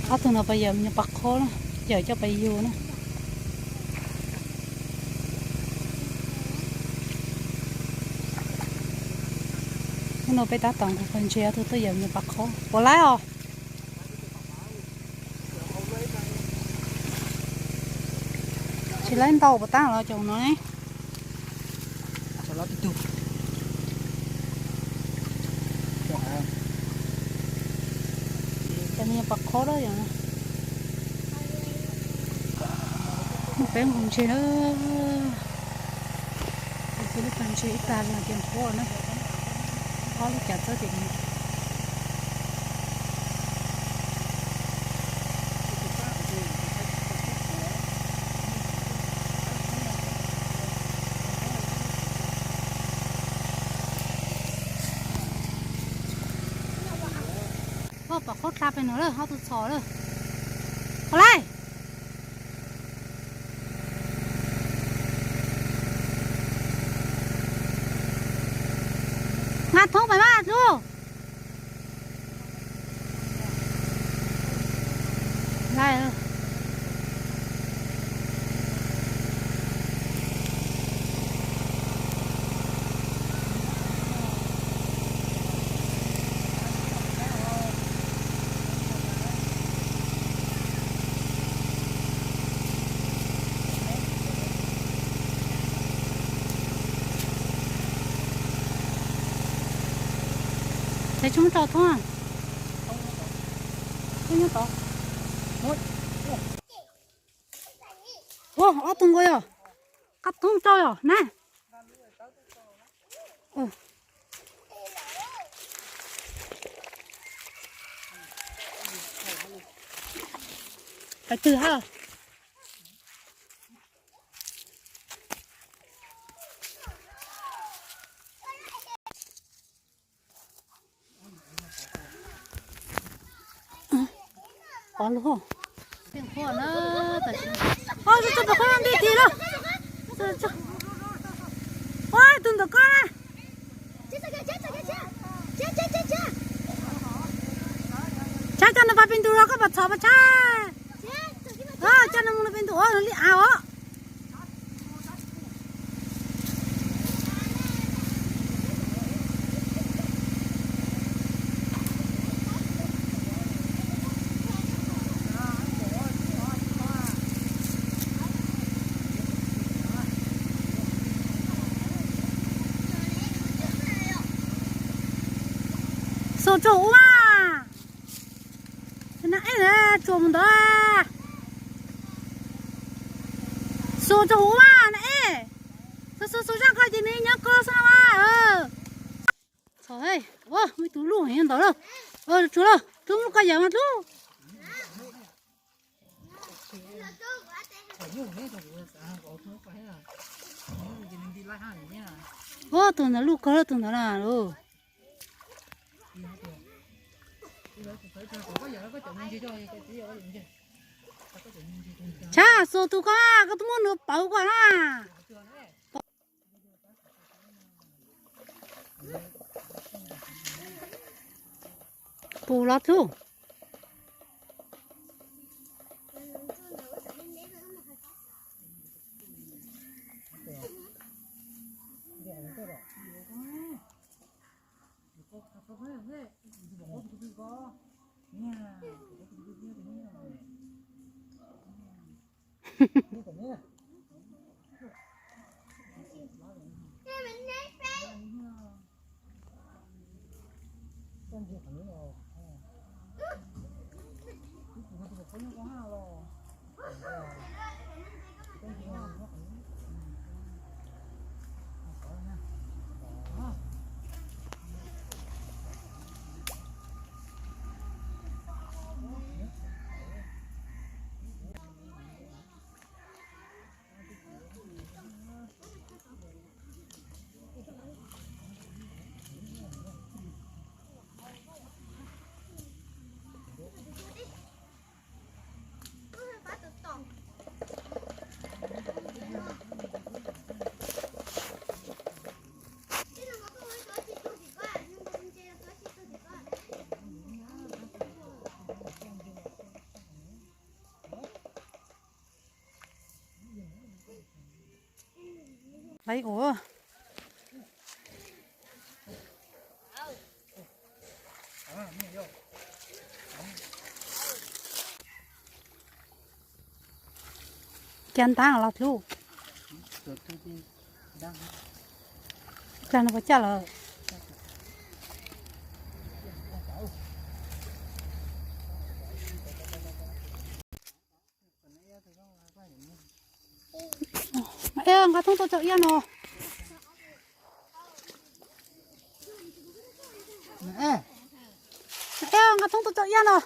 Ob tug no pas yawm nyuag pas qhob na, yawm coj pas yug na. Hnub no peb tab tom nqus pawg ntse, ob tug tuaj yawm nyuag pas qhob. Puas laib os? Tsis laib ntau puas tab los cov no ne. Cov nyuag pas qhob da yom. Peb nqus ntse na. Peb nqus ntse ib tag los ces nqhuab na. Ob lub cas txawb tim no. Ob pas qhob dlha pem no lawm, ob tug txhom lawm. Ua lais. Nqa thoob pais mas lub. Ces tsis muab rau thoob. Ua, ob tug nkaus yog qab thoob rau yog na. Pais twg ha? Qhov lug. Ua, tso pem qhov nti ti lawm. Ua, tus ntawm koj na. Tsab coj nws pas pis ntws los koj pom txhom pas tsab. Coj nws mus pis ntws os, nws li av os. Xuas rau hauv mas. Tsuas mus ntawd. Xuas rau hauv mas na es. Xuas xuas xuas zaj ko ces nws nyob ko xwb no mas. Txhom, ua, muaj ib tug luj heev ntawd lawm. Tsuas lawm, tus luj ko yawm mas tus. Ua, tus ntawd luj kawg lawm tus ntawd na. Tsab, xuas tus ko, koj twb muab nws pawv ko na. Pus los tub. Qaib ua. Caj ntab los hlub. Caj no puas caj lawm? Nqa thoob tuaj tso iab no. Nqa thoob tuaj tso iab no.